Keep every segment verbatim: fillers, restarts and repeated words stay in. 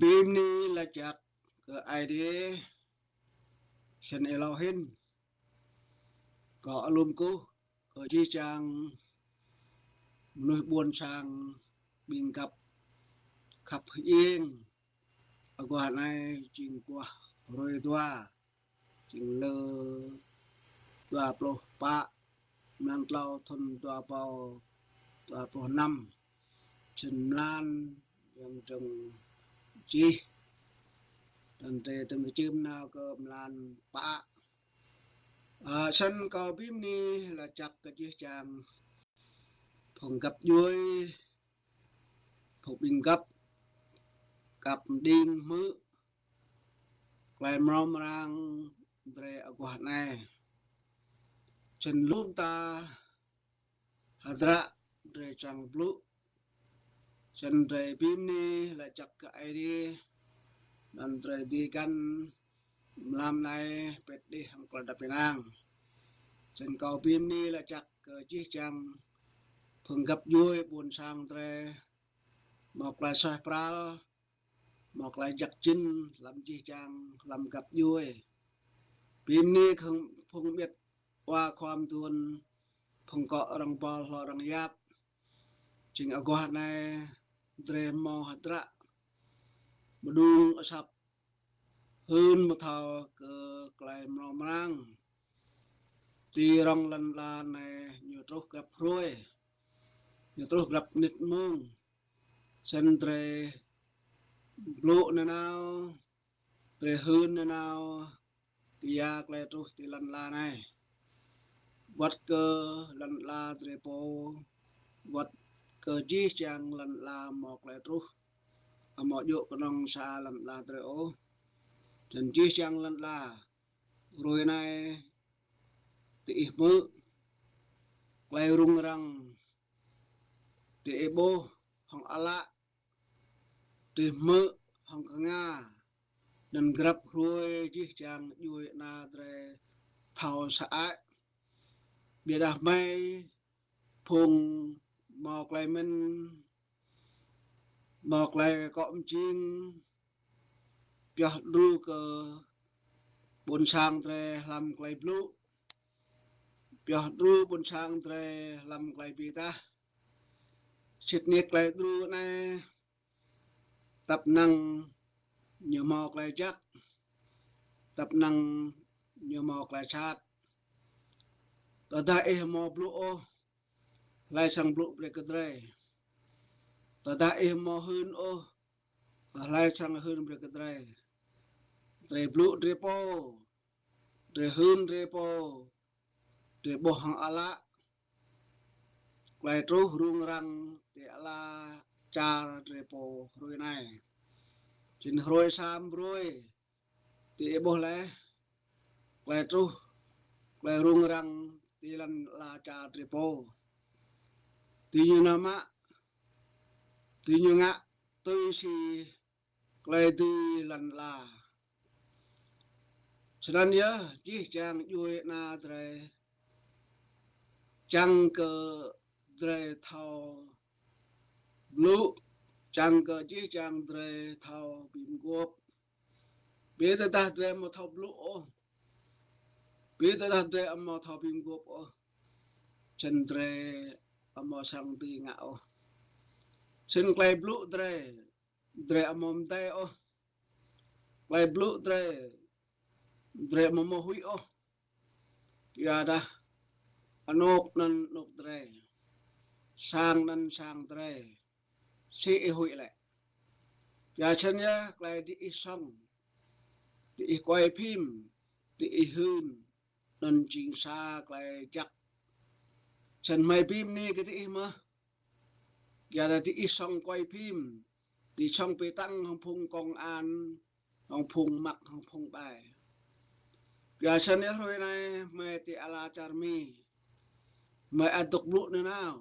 Bi mni lač jăk kơ Aê Diê, snăn êlâo hĭn kâo alum kkuh kơ jih jang mnuih ƀuôn sang ƀĭng găp khăp hơiêng. Aguah anei jing aguah hruê dua, jing lơ dua pluh pă, mlan tlâo thŭn dua êbâo dua pluh năm. Snăn mlan yang jơ̆ng jih, tơdah tăm čim nao kơ mlan pă. Ơ, snăn kâo bi mni lač jăk kơ jih jang phung găp djuê, phung ƀĭng găp, kăp mđing hmư̆ klei mrâo mrang drei aguah anei. Snăn lu mta hdră drei čiăng blŭ, snăn drei bi mni lač jăk kơ Aê Diê, anăn drei dưi găn mlam anei pĭt đih hŏng klei êđăp ênang. Snăn kâo bi mni lač jăk kơ jih jang phung găp djuê ƀuôn sang drei, mâo klei suaih pral, mâo klei jăk jĭn hlăm jih jang hlăm găp djuê. Bi mni kơ phung ƀĭt wa khua mduôn, phung kŏ răng bol hlô răng yap. Jing aguah anei drei mâo hdră mđung asăp hưn mthâo kơ klei mrâo mrang ti rŏng lăn ala anei ñu truh grăp hruê, ñu truh grăp mnĭt mmông. Snăn drei blŭ nanao, drei hưn nanao, ti ya klei truh ti lăn ala anei. Wăt kơ lăn ala drei pô, wăt kơ jih jang lăn ala mâo klei truh, amâo djŏ knŏng sa lăn ala drei ôh. Snăn jih jang lăn ala, hruê anei diih hmư̆ klei rŭng răng, diih ƀuh hŏng ală, diih hmư̆ hŏng knga, anăn grăp hruê jih jang djuê ana drei thâo sơăi. Ƀiădah hmei phung mâo klei mĭn, mâo klei kŏ mjing, pioh đru kơ ƀuôn sang drei hlăm klei blŭ, pioh đru ƀuôn sang drei hlăm klei bi êdah. Sĭt nik klei đru anei, tăp năng ñu mâo klei jăk, tăp năng ñu mâo klei jhat. Tơdah ih amâo blŭ ôh, hlei srăng blŭ brei kơ drei? Tơdah ih amâo hưn ôh, hlei srăng hưn brei kơ drei? Drei blŭ drei pô, drei hưn drei pô, drei ƀuh hŏng ală klei truh rŭng răng ti ala čar drei pô hruê anei. Snăn hruê sa mbruê, diih ƀuh leh klei truh, klei rŭng răng ti lăn ala čar drei pô. Diñu nao mă, diñu ngă tui si klei dưi lăn ala. Snăn yơh jih jang djuê ana drei, čiăng kơ drei thâo blŭ, čiăng kơ jih jang drei thâo bi mguôp. Bi tơdah drei amâo thâo blŭ ôh, bi tơdah drei amâo thâo bi mguôp ôh, snăn drei amâo srăng dưi ngă ôh. Snăn klei blŭ drei, drei amâo mdei ôh. Klei blŭ drei, drei amâo mâo huĭ ôh. Kyuadah anôk anăn anôk drei, sang anăn sang drei, si ih huĭ lĕ? Kyua snăn yơh klei diih sŏng, diih quay phim, diih hưn, anăn jing sa klei jăk. Snăn hmei bi mni kơ diih mơh. Kyuadah diih sŏng quay phim, diih sŏng bi tăng hŏng phung công an, hŏng phung măk, hŏng phung ƀai. Kyua snăn yơh hruê anei hmei ti ala čar Mi, hmei ăt dôk blŭ nanao,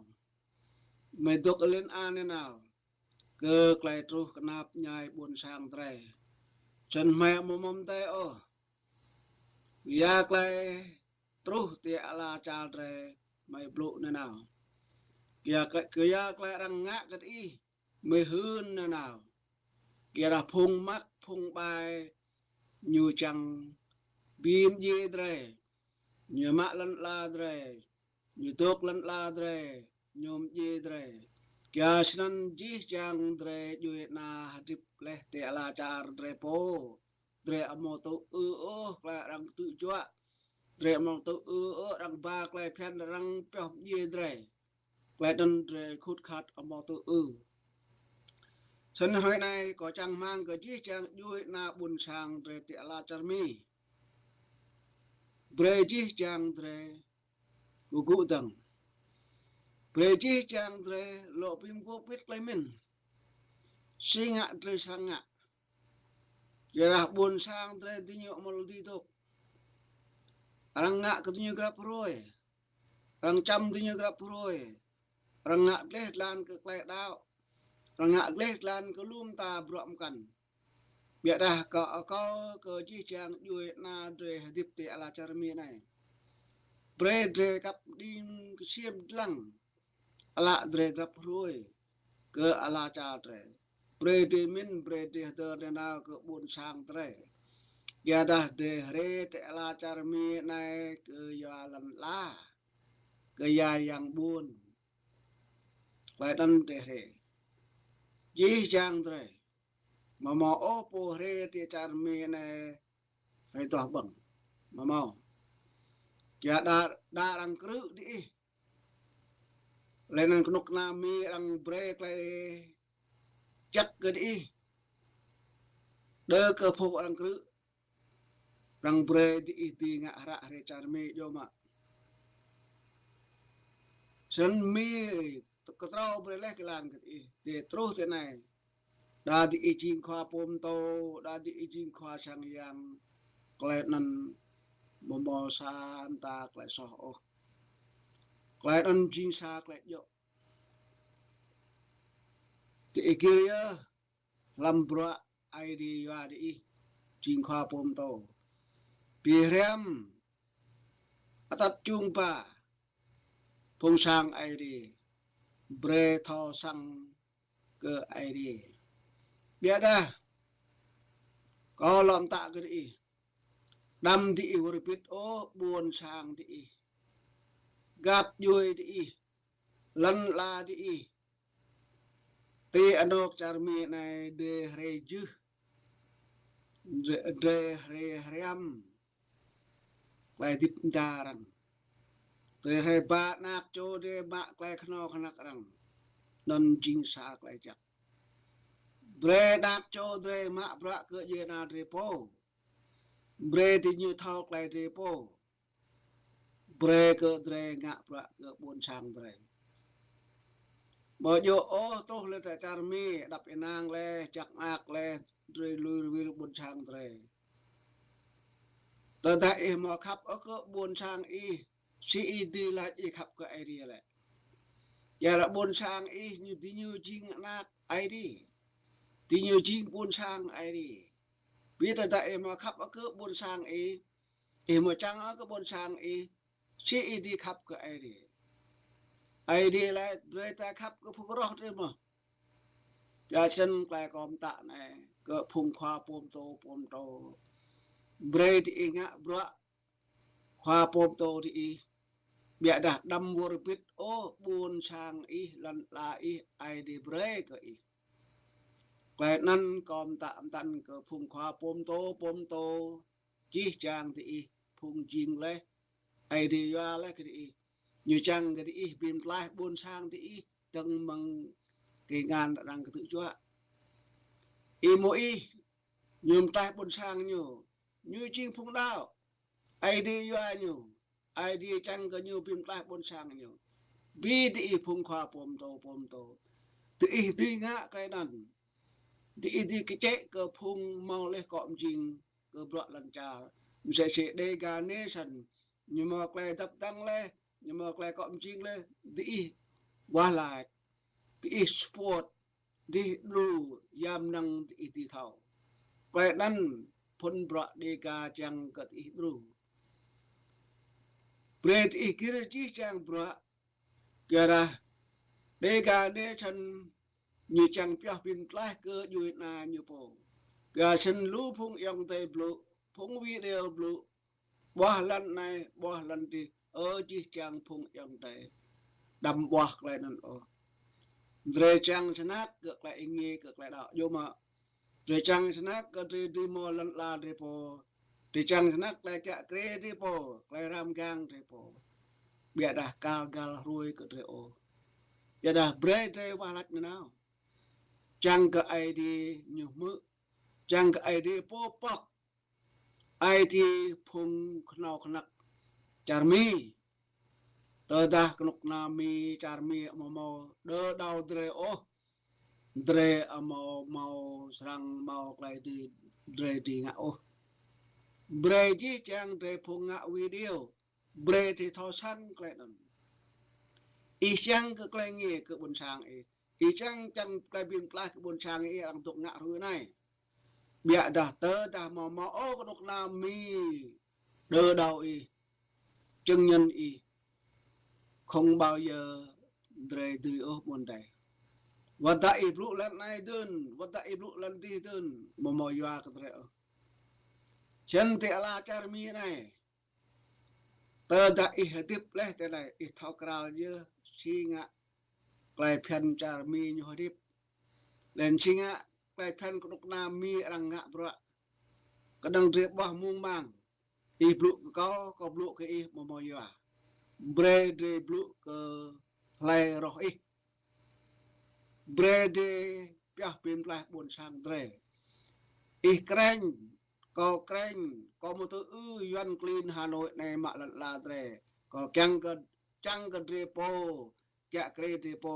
hmei dôk lăn ala nanao kơ klei truh knap mñai ƀuôn sang drei. Snăn hmei amâo mâo mdei ôh. Ya klei truh ti ala čar drei hmei blŭ nanao. Kyua klei, kyua klei arăng ngă kơ diih hmei hưn nanao. Kyuadah phung măk phung ƀai ñu čiăng bi mdjiê drei, ñu mă lăn ala drei, ñu dôk lăn ala drei, ñu mdjiê drei. Kyua snăn jih jang drei djuê ana hdĭp leh ti ala čar drei pô, drei amâo tŭ ư ôh klei arăng ktư̆ juă, drei amâo tŭ ư ôh arăng ba klei bhiăn, arăng pioh mdjiê drei. Klei anăn drei khut khat amâo tŭ ư. Snăn hruê anei kâo čang hmăng kơ jih jang djuê ana ƀuôn sang drei ti ala čar Mi. Brei jih jang drei kgŭ dơ̆ng. Brei jih jang drei lŏ bi mguôp wĭt klei mĭn. Si ngă drei srăng ngă. Kyuadah ƀuôn sang drei diñu amâo lŏ dưi dôk. Arăng ngă kơ diñu grăp hruê. Arăng čăm diñu grăp hruê. Arăng ngă dleh dlan kơ klei đăo. Arăng ngă dleh dlan kơ lu mta bruă mkăn. Ƀiădah kâo akâo kơ jih jang djuê ana drei hdĭp ti ala čar Mi anei. Brei drei kăp đĭng ksiêm dlăng ală drei grăp hruê kơ ala čar drei. Brei drei mĭn, brei drei hdơr nanao kơ ƀuôn sang drei. Kyuadah drei hriê ti ala čar Mi anei kyua lăn ala, kyua yang ƀuôn. Klei anăn drei hriê. Jih jang drei. Amâo mâo ôh pô hriê ti čar Mi anei hriê tuah ƀơ̆ng. Amâo mâo. Kyuadah đa arăng krư̆ diih. Leh anăn knŭk kna Mi arăng brei klei jăk kơ diih. Đơ kơ phung arăng krư̆. Arăng brei diih dưi ngă hră hriê čar Mi djŏ mă. Snăn Mi ktrâo brei leh êlan kơ diih. Drei truh ti anei. Đa diih jing khua pô mtô, đa diih jing khua sang yang. Klei anăn amâo mâo sa mta klei soh ôh. Klei anăn jing sa klei djŏ. Diih gĭr yơh hlăm bruă Aê Diê yua diih jing khua pô mtô. Bi hriăm atăt čung ba phung sang Aê Diê. Brei thâo săng kơ Aê Diê. Ƀiădah kâo lŏ mtă kơ diih. Đăm diih wơr bĭt ôh ƀuôn sang diih, găp djuê diih, lăn ala diih. Ti anôk čar Mi anei drei hriê jưh, drei, drei hriê hriăm klei hdĭp mda arăng. Drei hriê ba anak čô drei mă klei knhâo knhăk arăng. Anăn jing sa klei jăk. Brei anak čô drei mă bruă kơ djuê ana drei pô. Brei diñu thâo klei drei pô. Brei kơ drei ngă bruă kơ ƀuôn sang drei. Amâo djŏ ôh truh leh ti čar Mi, êđăp ênang leh, jăk mơak leh, drei lui ruil ƀuôn sang drei. Tơdah ih amâo khăp ôh kơ ƀuôn sang ih, si ih dưi lač ih khăp kơ Aê Diê lĕ? Kyuadah ƀuôn sang ih ñu, diñu jing anak Aê Diê. Diñu jing ƀuôn sang Aê Diê. Bi tơdah ih amâo khăp ôh kơ ƀuôn sang ih, ih amâo čiăng ôh kơ ƀuôn sang ih, si ih dưi khăp kơ Aê Diê? Aê Diê lač brei ta khăp kơ phung roh drei mơh. Kyua snăn klei kâo mtă anei kơ phung khua pô mtô, pô mtô. Brei diih ngă bruă khua pô mtô diih. Ƀiădah đăm wơr bĭt ôh ƀuôn sang ih, lăn ala ih, Aê Diê brei kơ ih. Klei anăn kâo mtă mtăn kơ phung khua pô mtô, pô mtô, jih jang diih, phung jing leh, Aê Diê yua leh kơ diih. Ñu čiăng kơ diih bi mtlaih ƀuôn sang diih dơ̆ng mơ̆ng kngan arăng ktư̆ juă. Y-Môis, ñu mtlaih ƀuôn sang ñu. Ñu jing phung đăo. Aê Diê yua ñu. Aê Diê čiăng kơ ñu bi mtlaih ƀuôn sang ñu. Bi diih phung khua pô mtô, pô mtô, diih dưi ngă klei anăn. Diih dưi kčĕ kơ phung mâo leh kŏ mjing kơ bruă lăn čar. Msĕ si Đêga anei snăn, ñu mâo klei dăp dăng leh, ñu mâo klei kŏ mjing leh, diih wah lač, diih support, diih đru, ya mnơ̆ng diih dưi thâo. Klei anăn phŭn bruă Đêga čiăng kơ diih đru. Brei diih gĭr jih jang bruă, kyuadah Đêga anei snăn Ñu čiăng pioh bi mtlaih kơ djuê ana ñu pô. Kyua snăn lu phung ayŏng adei blŭ, phung video blŭ, ƀuah lăn anei, ƀuah lăn dih, ơ jih jang phung ayŏng adei. Đăm ƀuah klei anăn ôh. Drei čiăng snăk kơ klei êngiê, kơ klei đăo. Djŏ mơh. Drei čiăng snăk kơ drei dưi mâo lăn ala drei pô. Drei čiăng snăk klei kiă kriê drei pô, klei răng mgang drei pô. Ƀiădah ka găl hruê kơ drei ôh. Ƀiădah brei drei wah lač nanao. Čiăng kơ Aê Diê ñu hmư̆. Čiăng kơ Aê Diê pô pŏk. Aê Diê phung knhâo knhăk čar Mi. Tơdah knŭk kna Mi, čar Mi amâo mâo đỡ đầu drei ôh, drei amâo mâo srăng mâo klei dưi, drei dưi ngă ôh. Brei jih jang drei phung ngă video, brei drei thâo săng klei anăn. Ih čiăng kơ klei êngiê kơ ƀuôn sang ih. Ih čiăng, čiăng klei bi mtlaih kơ ƀuôn sang ih arăng dôk ngă hruê anei. Ƀiădah tơdah amâo mâo ôh knŭk kna Mi đỡ đầu ih, chứng nhân ih, không bao giờ drei dưi ôh ƀuôn dih. Wăt dah ih blŭ lăn anei dưn, wăt dah ih blŭ lăn dih dưn, amâo mâo yua kơ drei ôh. Snăn ti ala čar Mi anei, tơdah ih hdĭp leh ti anei, ih thâo kral yơh si ngă klei bhiăn čar Mi ñu hdĭp. Leh anăn si ngă klei bhiăn knŭk kna Mi arăng ngă bruă. Knŏng drei ƀuah mông mang. Ih blŭ kơ kâo, kâo blŭ kơ ih amâo mâo yua. Brei drei blŭ kơ hlei roh ih. Brei drei pioh bi mtlaih ƀuôn sang drei. Ih krĕng, kâo krĕng, kâo mâo tŭ ư Yuăn klin Hà Nội anei mă lăn ala drei. Kâo čiăng kơ, čiăng kơ drei pô, kiă kriê drei pô,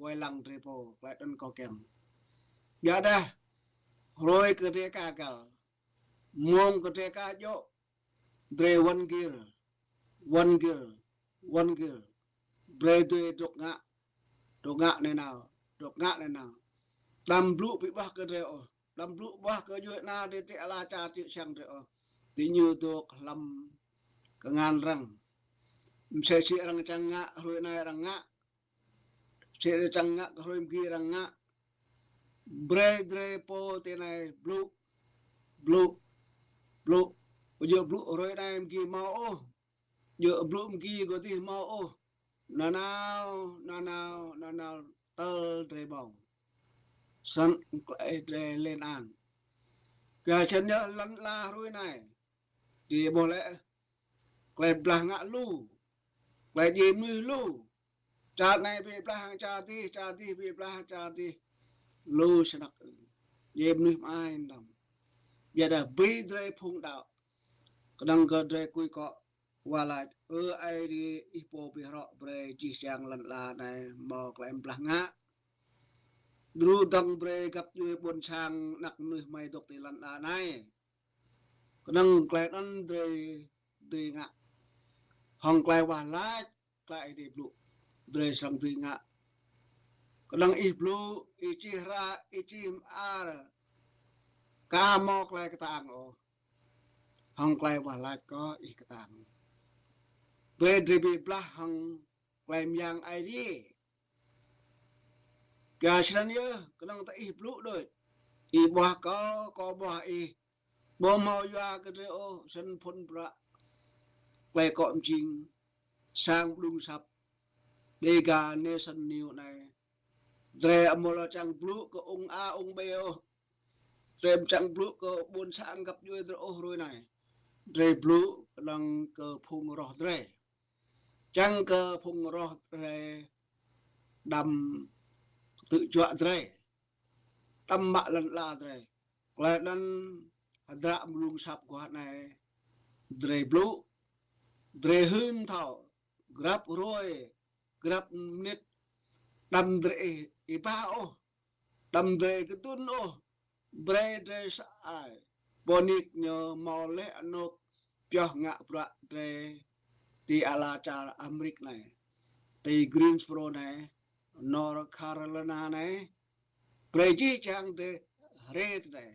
wai lăng drei pô, klei anăn kâo čiăng. Ƀiădah, hruê kơ drei ka găl, mông kơ drei ka djŏ, drei wăn gĭr, wăn gĭr, wăn gĭr. Brei drei dôk ngă, dôk ngă nanao, dôk ngă nanao. Đăm blŭ bi ƀuah kơ drei ôh, đăm blŭ ƀuah kơ djuê ana drei ti ala čar čư̆ čhiăng drei ôh. Diñu dôk hlăm kngan arăng. Msĕ si arăng čiăng ngă, hruê anei arăng ngă. Msĕ si čiăng ngă kơ hruê mgi arăng ngă. Brei drei pô ti anei blŭ, blŭ, blŭ. Ƀu djŏ blŭ hruê anei mgi mâo ôh. Djŏ blŭ mgi kơ dih mâo ôh. Nanao, nanao, nanao tơl drei ƀơ̆ng. Snăn klei drei lĕ anăn. Kyua snăn yơh lăn ala hruê anei. Ti ƀuh lĕ klei blah ngă lu. Klei djiê mnuih lu. Čar anei bi blah hŏng čar dih, čar dih bi blah hŏng čar dih. Lu snăk. Djiê mnuih mơai mtam. Ƀiădah bi drei phung đăo. Knŏng kơ drei kui kŏ wah lač, ơ Aê Diê ih pô bi hrŏ brei jih jang lăn ala anei mâo klei blah ngă. Đru dơ̆ng brei găp djuê ƀuôn sang anak mnuih hmei dôk ti lăn ala anei. Knŏng klei anăn drei dưi ngă. Hŏng klei wah lač, klei Aê Diê blŭ. Drei srăng dưi ngă. Knŏng ih blŭ, ih čih hră, ih čih mơar. Ka mâo klei ktang ôh. Hŏng klei wah lač kơ ih ktang. Brei drei bi blah hŏng klei myang Aê Diê. Kyua snăn yơh, knŏng tơ ih blŭ đuč. Ih ƀuah kâo, kâo ƀuah ih. Ƀu mâo yua kơ drei ôh, snăn phŭn bruă. Klei kŏ mjing, sang mđung asăp, Dega Nation News anei. Drei amâo lŏ čiăng blŭ kơ ung A, ung B ôh. Drei amâo čiăng blŭ kơ ƀuôn sang găp djuê drei ôh hruê anei. Drei blŭ knŏng kơ phung roh drei. Čiăng kơ phung roh drei đăm ktư̆ juă drei. Đăm mă lăn ala drei. Klei anăn hdră mlung sap aguah anei drei blŭ. Drei hưn thâo. Grăp hruê, grăp mnĭt, đăm drei êba ôh, đăm drei kdŭn ôh, brei drei sa ai. Pô nik ñu mâo leh anôk pioh ngă bruă drei ti ala čar Amêrik anei, ti Greensboro anei, North Carolina anei, brei jih jang drei hriê drei.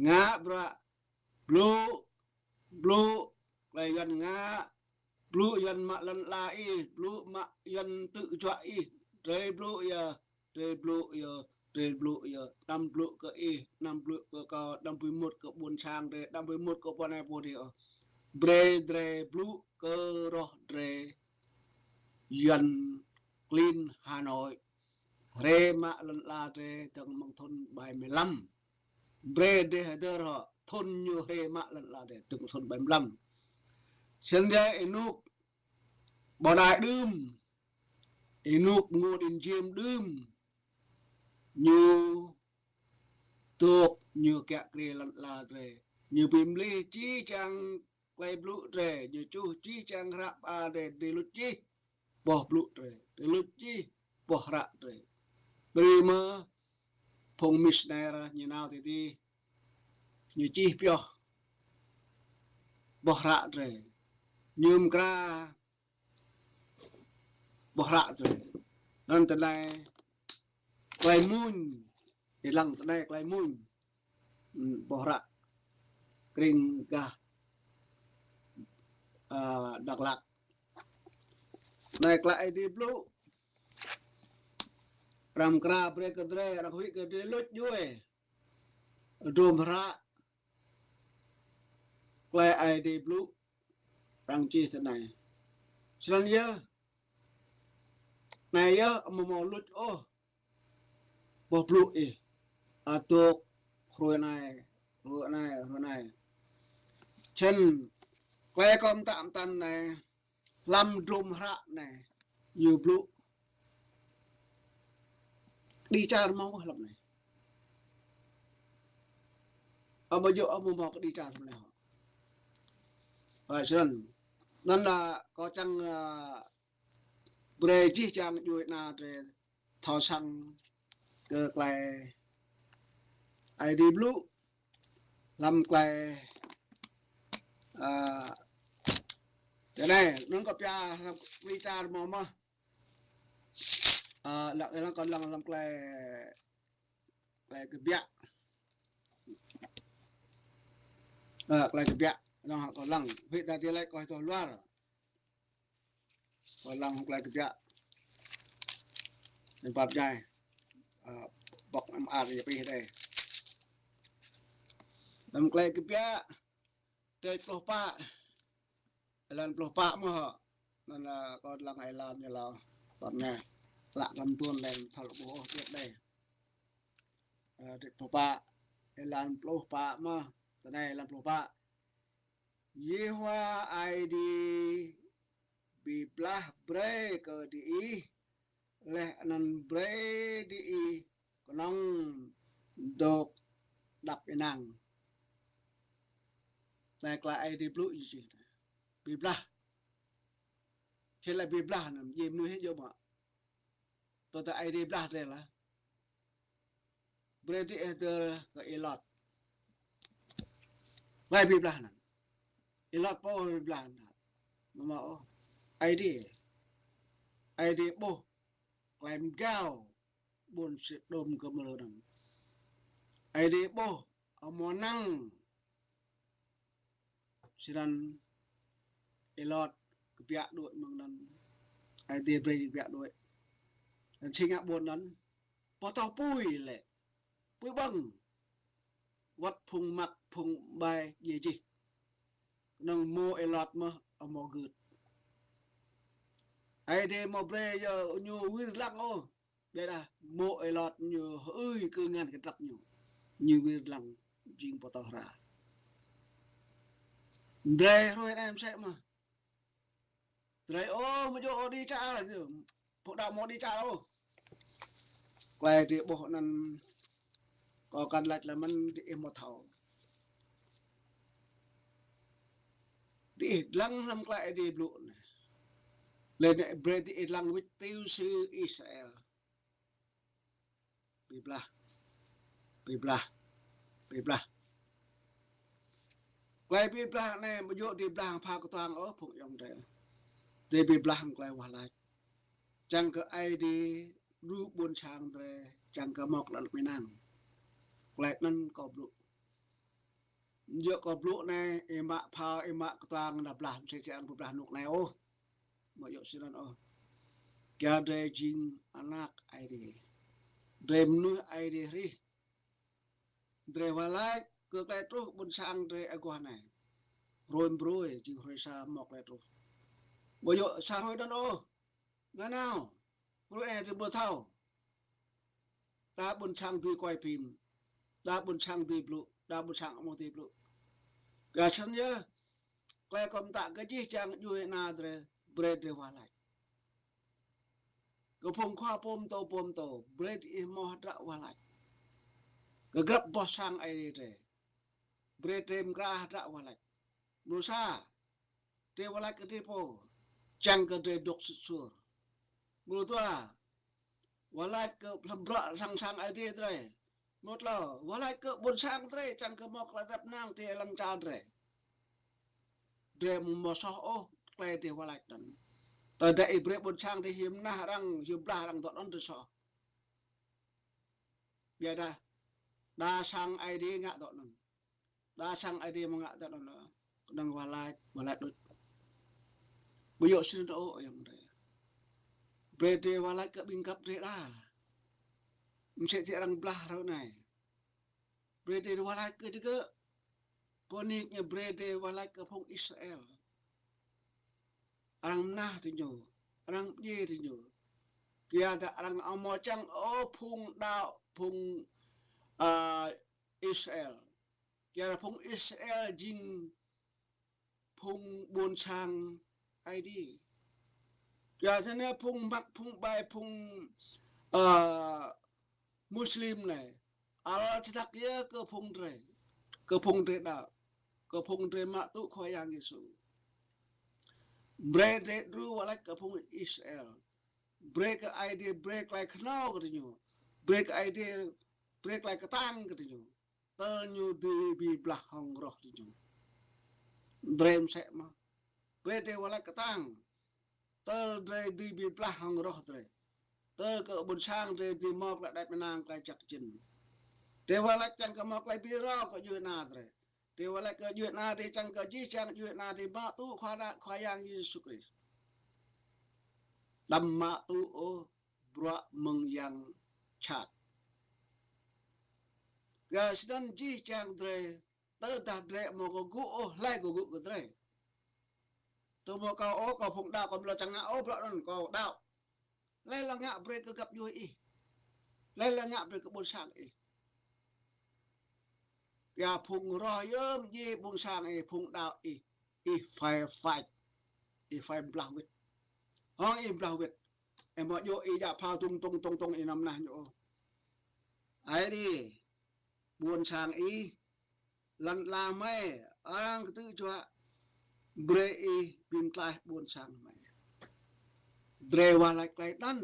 Ngă bruă, blŭ, blŭ, klei Yuăn ngă, blŭ Yuăn mă lăn ala ih, blŭ mă Yuăn ktư̆ juă ih, drei blŭ yơh. drei blŭ yơh, drei blŭ yơh, đăm blŭ kơ ih, đăm blŭ kơ kâo, đăm bi mŭt kơ ƀuôn sang drei, đăm bi mŭt kơ pô anei pô dih ôh. Brei drei blŭ kơ roh drei Yuăn klin Hà Nội. Hriê mă lăn ala drei dơ̆ng mơ̆ng thŭn bảy mươi lăm. Brei drei hdơr hŏ, thŭn ñu hriê mă lăn ala drei dơ̆ng thŭn bảy mươi lăm. Snăn yơh ênuk Ƀon Ai đưm, ênuk Ngô Đình Diệm đưm, ñu dôk ñu kiă kriê lăn ala drei. Ñu bi mlih jih jang klei blŭ drei, ñu čuh jih jang hră mơar drei, drei luč jih boh blŭ drei, drei luč jih boh hră drei. Brei mơh phung missionary ñu nao ti dih, ñu čih pioh boh hră drei, ñu mkra boh hră drei. Anăn tinei klei mmuñ, ih dlăng tinei klei mmuñ. Hmm, boh hră krĭng gah, a, Dak Lak. Tinei klei Aê Diê blŭ. Arăng mkra brei kơ drei, arăng huĭ kơ drei luč djuê. Hdruôm hră klei Aê Diê blŭ, arăng čih tinei. Snăn yơh, anei yơh amâo mâo luč ôh boh blŭ ih. Adôk hruê anei, hruê anei, hruê anei. Snăn klei kâo mtă mtăn anei, hlăm hdruôm hră anei, ñu blŭ kđi čar mâo hlăm anei. Amâo djŏ amâo mâo kđi čar hlăm anei hŏ. Ơ, snăn. Anăn, a, kâo čiăng, a, brei jih jang djuê ana drei thâo săng kơ klei Aê Diê blŭ hlăm klei, a, tinei, anăn kâo pia hlăm kđi čar mâo mơh. A, lăng, lăng kâo lăng hlăm klei, klei Kbiă. A, klei Kbiă, lăng kâo lăng. Huĭ ta ti lĕ kâo tuh luar. Kâo lăng klei Kbiă. Anei pap jai. A, bŏk mơar ya pih dê. Hlăm klei Kbiă, kdrêč pluh pă, êlan pluh pă mơh. Anăn, a, kâo dlăng êlan ñu lŏ. Tơdah anei, lă hlăm tuôn leh thâo lŏ ƀuh ôh, điêt dê. A, kdrêč pluh pă, êlan pluh pă mơh. Tinei êlan pluh pă. Yêhôwa Aê Diê bi blah brei kơ diih, leh anăn brei diih knŏng dôk êđăp ênang. Anei klei Aê Diê blŭ jih. Bi blah. Čih lĕ bi blah anăn, jing mnuih djŏ mơh. Tơdah Aê Diê blah drei lah. Brei diih hdơr kơ Y-Lot. Klei bi blah anăn. Y-Lot pô bi blah anăn. Amâo mâo ôh. Aê Diê. Aê Diê ƀuh klei mgao ƀuôn Sôdôm Gômôrơ anăn. Aê Diê ƀuh amâo năng. Snăn Y-Lot kbiă đuĕ mơ̆ng anăn. Aê Diê brei kbiă đuĕ. Anăn si ngă ƀuôn anăn. Boh tâo pui lĕ. Pui ƀơ̆ng. Wăt phung măk phung ƀai djiê jih. Knŏng mô̆ Y-Lot mơh amâo gưt. Aê Diê amâo brei yơh ñu wir dlăng ôh. Ƀiădah mô̆ Y-Lot ñu hơưi kơ ngăn kdrăp ñu. Ñu wir dlăng jing boh tâo hra. Drei hruê anei msĕ mơh. Drei ôh amâo djŏ ôh kđi čar. Phung đăo amâo kđi čar ôh. Klei drei ƀuh anăn kâo kăn lač leh mơ̆n diih amâo thâo. Diih dlăng hlăm klei Aê Diê blŭ anei. Leh anăn brei diih dlăng wĭt ti si Israel. Bi blah. Bi blah. Bi blah. Klei bi blah anei amâo djŏ bi blah phao ktuang ôh phung ayŏng adei. Drei bi blah hŏng klei wah lač. Čiăng kơ Aê Diê đru ƀuôn sang drei, čiăng kơ mâo klei êđăp ênang. Klei anăn kâo blŭ. Djŏ kâo blŭ anei, ih mă phao, ih mă ktuang, nao blah, msĕ si arăng bi blah ênuk anei ôh. Amâo djŏ snăn ôh. Kyua drei jing anak Aê Diê. Drei mnuih Aê Diê hrih. Drei wah lač kơ klei truh ƀuôn sang drei aguah anei. Hruê mbruê jing hruê sa mâo klei truh. Ƀu djŏ sa hruê anăn ôh. Nanao. Hruê anei drei ƀu thâo. Đa ƀuôn sang dưi kuai phim. Đa ƀuôn sang dưi blŭ. Đa ƀuôn sang amâo dưi blŭ. Kyua snăn yơh, klei kâo mtă kơ jih jang djuê ana drei, brei drei wah lač. Kơ phung khua pô mtô pô mtô, brei diih mâo hdră wah lač. Kơ grăp boh sang Aê Diê drei, brei drei mkra hdră wah lač. Mrô sa, drei wah lač kơ drei pô, čiăng kơ drei dôk sĭt suôr. Mrô dua, wah lač kơ hlăm bruă sang sang Aê Diê drei. Mrô tlâo, wah lač kơ ƀuôn sang drei, čiăng kơ mâo klei êđăp ênang ti lăn čar drei. Drei amâo mâo soh ôh klei drei wah lač anăn. Tơdah ih brei ƀuôn sang drei hiu mnah arăng, hiu blah arăng dŏ anăn drei soh. Ƀiădah, đa sang Aê Diê ngă dŏ anăn. Đa sang Aê Diê amâo ngă dŏ anăn. Knŏng wah lač, wah lač đuč. Ƀu djŏ snăn ôh ayŏng adei. Brei drei wah lač kơ ƀĭng găp drei đa. Msĕ si arăng blah ară anei. Brei drei wah lač kơ digơ̆. Pô nik ñu brei drei wah lač kơ phung Israel. Arăng mnah diñu, arăng mdjiê diñu. Kyuadah arăng amâo čiăng ôh phung đăo, phung, a, Israel. Kyuadah phung Israel jing phung ƀuôn sang Aê Diê. Kyuanăn phung măk, phung ƀai, phung, a, Muslim anei, ăl čơdăk yơh kơ phung drei, kơ phung drei đăo, kơ phung drei mă tŭ Khua Yang Yêsu. Brei drei đru wah lač kơ phung Israel. Brei kơ Aê Diê brei klei knhâo kơ diñu. Brei kơ Aê Diê brei klei ktang kơ diñu. Tơl ñu dưi bi blah hŏng roh diñu. Drei msĕ mơh. Brei drei wah lač ktang. Tơl drei dưi bi blah hŏng roh drei. Tơl kơ ƀuôn sang drei dưi mâo klei êđăp ênang klei jăk jĭn. Drei wah lač čiăng kơ mâo klei bi rao kơ djuê ana drei. Drei wah lač kơ djuê ana drei čiăng kơ jih jang djuê ana drei mă tŭ Khua, Khua Yang Yêsu Krist. Đăm mă tŭ ôh bruă mơ̆ng yang jhat. Kyua snăn jih jang drei, tơdah drei amâo kgŭ ôh, hlei kgŭ kơ drei? Tơ mâo kâo ôh, kâo phung đăo, kâo amâo lŏ čiăng ngă ôh bruă anăn, kâo đăo. Hlei lŏ ngă brei kơ găp djuê ih? Hlei lŏ ngă brei kơ ƀuôn sang ih? Kyua phung roh yơh mdjiê ƀuôn sang ih, phung đăo ih, ih phải fač, ih phải blah wĭt. Hŏng ih blah wĭt, ih amâo djŏ ih djă phao tŭng tŭng tŭng tŭng ih năm nah ñu ôh. Aê Diê, ƀuôn sang ih, lăn ala hmei, arăng ktư̆ juă, brei ih bi mtlaih ƀuôn sang hmei. Drei wah lač klei anăn.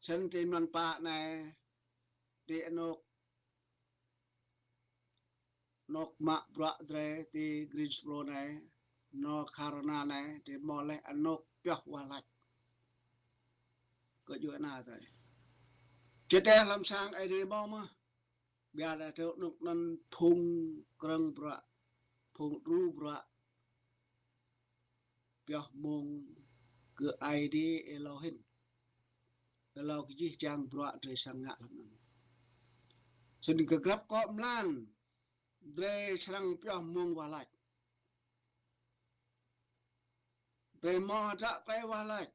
Snăn ti mlan pă anei, ti anôk, anôk mă bruă drei ti Greensboro anei, North Carolina anei, drei mâo leh anôk pioh wah lač kơ djuê ana drei. Čơdeh hlăm sang Aê Diê mâo mơh. Ƀiădah ti anôk anăn phung krơ̆ng bruă, phung đru bruă, pioh mông kơ Aê Diê êlâo hĭn. Êlâo kơ jih jang bruă drei srăng ngă hlăm anăn. Snăn kơ grăp kŏ mlan, drei srăng pioh mông wah lač. Drei mâo hdră klei wah lač.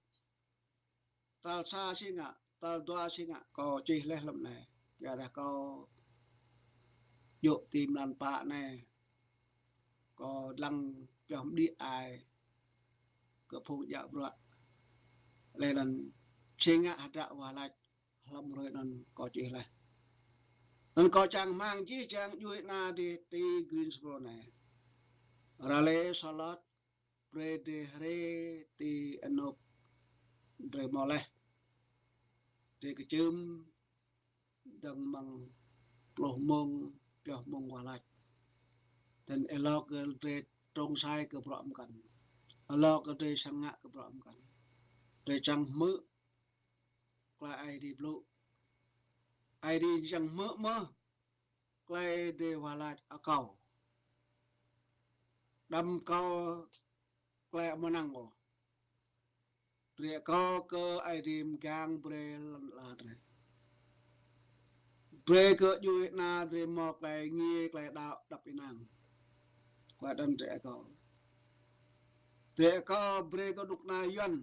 Tal sa si ngă, tal dua si ngă, kâo čih leh hlăm anei. Kyuadah kâo djŏ ti mlan pă anei, kâo dlăng pioh mđĭ ai kơ phung djă bruă. Leh anăn si ngă hdră wah lač hlăm hruê anăn kâo čih leh. Anăn kâo čang hmăng jih jang djuê ana drei ti Greensboro anei. Ralê, Charlotte, brei drei hriê ti anôk drei mâo leh. Drei kčưm dơ̆ng mơ̆ng pluh mông, pioh mông wah lač. Snăn êlâo kơ drei trông čhai kơ bruă mkăn. Êlâo kơ drei srăng ngă kơ bruă mkăn. Drei čiăng hmư̆ klei Aê Diê blŭ. Aê Diê čiăng hmư̆ mơh klei drei wah lač akâo. Đăm akâo klei amâo năng ôh. Drei akâo kơ Aê Diê mgang brei lăn ala drei. Brei kơ djuê ana drei mâo klei êngiê, klei đăo, êđăp ênang. Klei anăn drei akâo. Drei akâo brei kơ knŭk kna Yuăn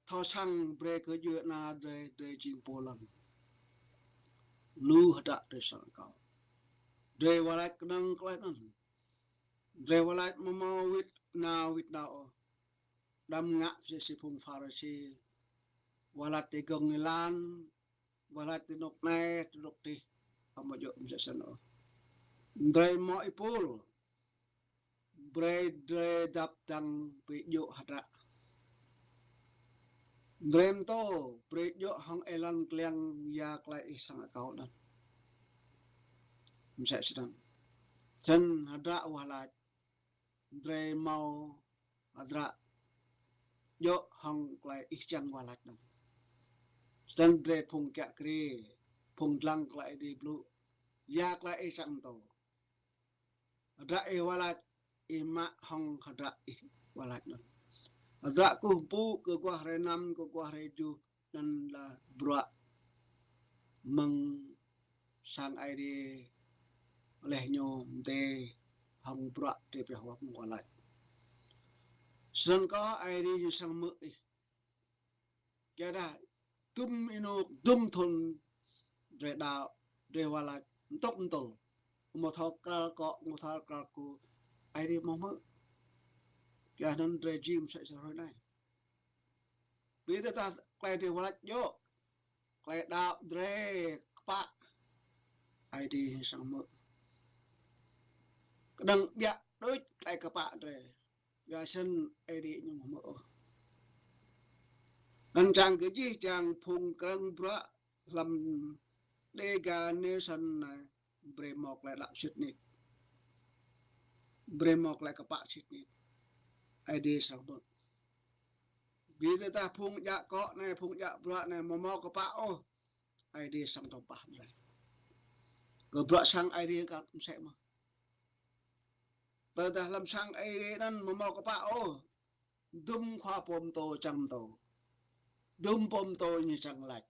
thâo săng brei kơ djuê ana drei, drei jing pô lăn. Lu hdră drei srăng akâo. Drei wah lač knŏng klei anăn. Drei wah lač amâo mâo wĭt nao wĭt nao ôh. Đăm ngă msĕ si phung Pharisi. Wah lač ti gŏng êlan, wah lač ti anôk anei, ti anôk dih. Amâo djŏ msĕ snăn ôh. Drei mâo êpul. Brei drei dăp dăng bi djŏ hdră. Drei mtô, brei djŏ hŏng êlan kliăng ya klei ih srăng akâo anăn. Msĕ snăn. Snăn hdră wah lač. Drei mâo hdră djŏ hŏng klei ih čiăng wah lač anăn. Snăn drei phung kiă kriê, phung dlăng klei Aê Diê blŭ, ya klei ih čiăng mtô. Hdră ih wah lač, ih mă hŏng hdră ih wah lač anăn. Hdră kkuh mpŭ kơ aguah hruê năm, kơ aguah hruê kjuh, anăn lač bruă mơ̆ng sang Aê Diê leh ñu mdê hŏng bruă drei pioh wah mơ̆ng wah lač. Snăn kơh Aê Diê ñu srăng hmư̆ ih. Kyuadah dŭm ênuk, dŭm thŭn drei đăo, drei wah lač, mtŭk mtŭl. Amâo thâo kral kŏ, amâo thâo kral ku, Aê Diê amâo hmư̆. Kyuanăn drei jing msĕ si hruê anei. Bi tơdah klei drei wah lač djŏ, klei đăo drei kpă, Aê Diê srăng hmư̆. Knŏng ƀiă đuč klei kpă drei. Ya snăn Aê Diê ñu amâo hmư̆ ôh. Anăn čiăng kơ jih jang phung krơ̆ng bruă hlăm Dega Nation anei, brei mâo klei đăo sĭt nik. Brei mâo klei kpă sĭt nik. Aê Diê srăng hmư̆. Bi tơdah phung djă kŏ anei, phung djă bruă anei amâo mâo kpă ôh, Aê Diê srăng tăm pah drei. Kơ bruă sang Aê Diê kăt msĕ mơh. Tơdah hlăm sang Aê Diê anăn amâo mâo kpă ôh, dŭm khua pô mtô čiăng mtô, dŭm pô mtô ñu čiăng lač,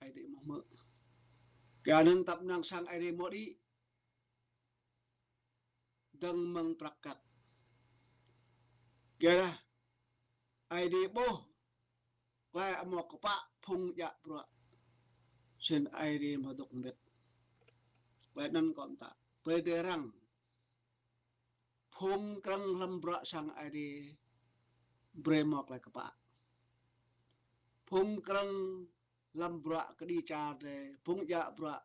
Aê Diê amâo hmư̆. Kyuanăn tăp năng sang Aê Diê mâo đĭ dơ̆ng mơ̆ng prăk kăk. Kyuadah Aê Diê ƀuh klei amâo kpă phung djă bruă, snăn Aê Diê amâo dôk mbĭt. Klei anăn kâo mtă brei drei răng. Phung krơ̆ng hlăm bruă sang Aê Diê brei mâo klei kpă. Phung krơ̆ng hlăm bruă kđi čar drei, phung djă bruă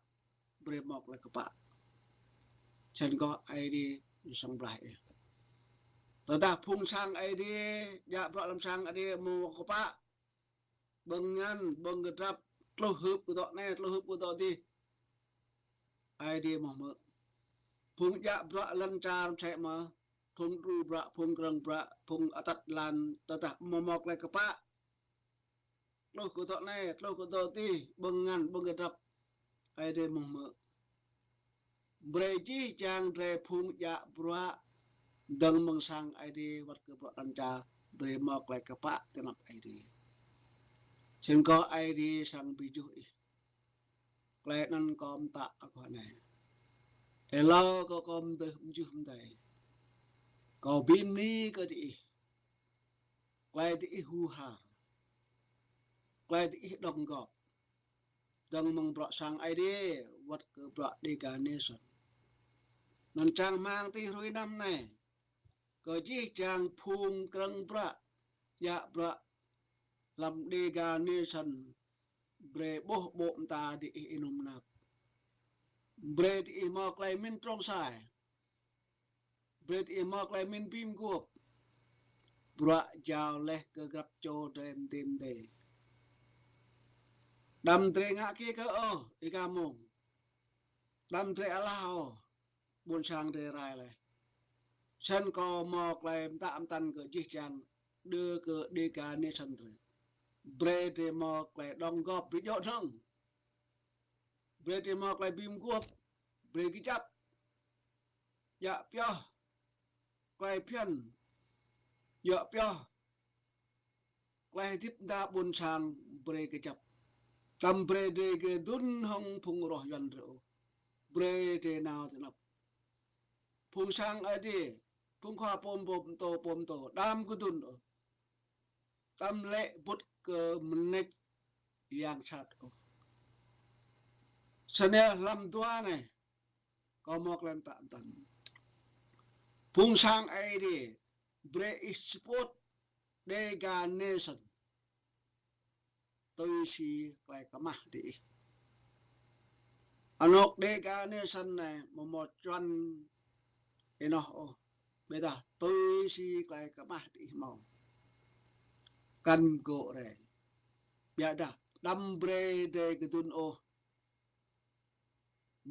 brei mâo klei kpă. Snăn kơh Aê Diê ñu srăng blah ih. Tơdah phung sang Aê Diê, djă bruă hlăm sang Aê Diê amâo kpă, ƀơ̆ng ngăn, ƀơ̆ng kdrăp, tluh hưp kơ dŏ anei, tluh hưp kơ dŏ dih, Aê Diê amâo hmư̆. Phung djă bruă lăn čar msĕ mơh, phung đru bruă, phung krơ̆ng bruă, phung atăt êlan, tơdah amâo mâo klei kpă, tluh kơ dŏ anei, tluh kơ dŏ dih, ƀơ̆ng ngăn, ƀơ̆ng kdrăp, Aê Diê amâo hmư̆. Brei jih jang drei phung djă bruă dơ̆ng mơ̆ng sang Aê Diê wăt kơ bruă lăn čar, brei mâo klei kpă ti anăp Aê Diê. Snăn kơh Aê Diê srăng bi juh ih. Klei anăn kâo mtă aguah anei. Êlâo kơ kâo mdơh mjưh mdei, kâo bi mni kơ diih. Klei diih hur har, klei diih đóng góp dơ̆ng mơ̆ng bruă sang Aê Diê wăt kơ bruă Dega Nation. Anăn čang hmăng ti hruê năm anei, kơ jih jang phung krơ̆ng bruă, djă bruă hlăm Dega Nation, brei ƀuh ƀô̆ mta diih ênŭm năp. Brei diih mâo klei mĭn trông čhai. Brei diih mâo klei mĭn bi mguôp. Bruă jao leh kơ grăp čô drei mdê mdê. Đăm drei ngă kiê kơ ôh, êka mông. Đăm drei alah ôh, ƀuôn sang drei rai leh. Snăn kâo mâo klei mtă mtăn kơ jih jang, đơ kơ Dega Nation drei. Brei drei mâo klei đóng góp bi djŏ hnơ̆ng. Brei drei mâo klei bi mguôp, brei kjăp. Djă pioh klei bhiăn, djă pioh klei hdĭp mda ƀuôn sang brei kjăp. Đăm brei drei kdŭn hŏng phung roh Yuăn drei ôh. Brei drei nao ti anăp phung sang Aê Diê, phung khua pô mtô, pô mtô, đăm kdŭn ôh. Đăm lĕ bŭt kơ mnêč yang jhat ôh. Snăn hlăm dua anei, kâo mâo klei mtă mtăn. Phung sang Aê Diê, brei ih support Dega Nation. Tui si klei kmah diih. Anôk Dega Nation anei amâo mâo čuăn ênoh ôh. Ƀiădah tui si klei kmah diih mâo, kăn gŏ rei. Ƀiădah đăm brei drei kdŭn ôh.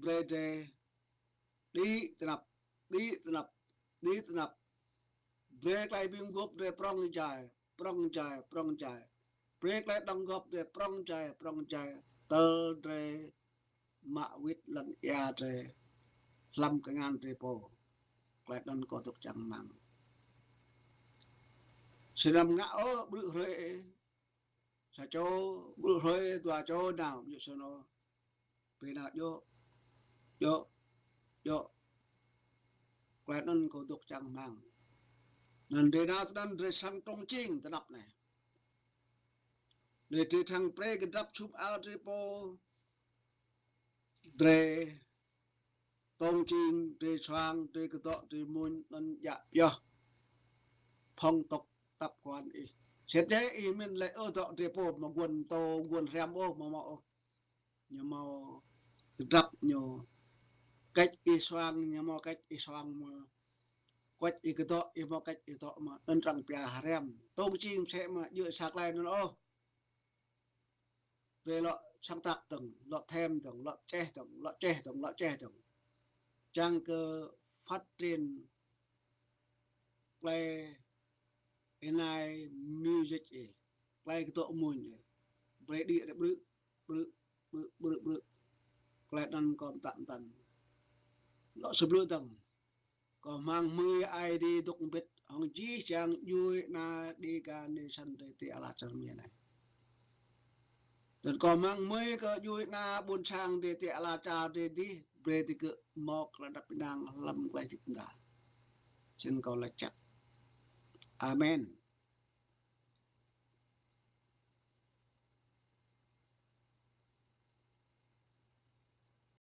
Brei drei đĭ ti anăp, đĭ ti anăp, đĭ ti anăp. Brei klei bi mguôp drei prŏng jai, prŏng jai, prŏng jai. Brei klei đóng góp drei prŏng jai, prŏng jai. Tơl drei mă wĭt lăn êa drei hlăm kngan drei pô. Klei anăn kâo dôk čang hmăng. Snăn ngă ôh ƀrư̆ hruê sa čô, ƀrư̆ hruê dua čô nao, ƀiădah snăn ôh. Bi nao djŏ, djŏ, djŏ. Klei anăn kâo dôk čang hmăng. Anăn drei nao tinăn drei srăng trông čing ti anăp anei. Leh drei srăng brei kdrăp čhum ao drei pô. Drei trông čing, drei suang, drei kdŏ, drei mmuñ, anăn djă pioh phong tục tập quán ih. Sĭt dê ih mĭn lĕ ơ dŏ drei pô mâo guôn mtô, guôn hriăm ôh, amâo mâo ôh. Ñu mâo kdrăp ñu. Kĕč ih suang, ñu mâo kĕč ih suang mơh. Kĕč ih kdŏ, ñu mâo kĕč ih dŏ mơh. Anăn arăng pia hriăm. Trông čing msĕ mơh, djŏ sa klei anăn ôh. Drei lŏ sáng tác dơ̆ng, lŏ thêm dơ̆ng, lŏ čeh dơ̆ng, lŏ čeh dơ̆ng, lŏ čeh dơ̆ng. Čiăng kơ phát triển klei ênai music ih, klei kdŏ mmuñ ih. Brei đĭ drei ƀrư̆, ƀrư̆, ƀrư̆, ƀrư̆, ƀrư̆. Klei anăn kâo mtă mtăn. Lŏ sa blư̆ dơ̆ng. Kâo hmăng hmưi Aê Diê dôk mbĭt hŏng jih jang djuê ana Dega Nation drei ti ala čar Mi anei. Leh anăn kâo hmăng hmưi kơ djuê ana ƀuôn sang drei ti ala čar drei dih, brei digơ̆ mâo klei êđăp ênang hlăm klei hdĭp mda. Snăn kâo lač jăk. Amen.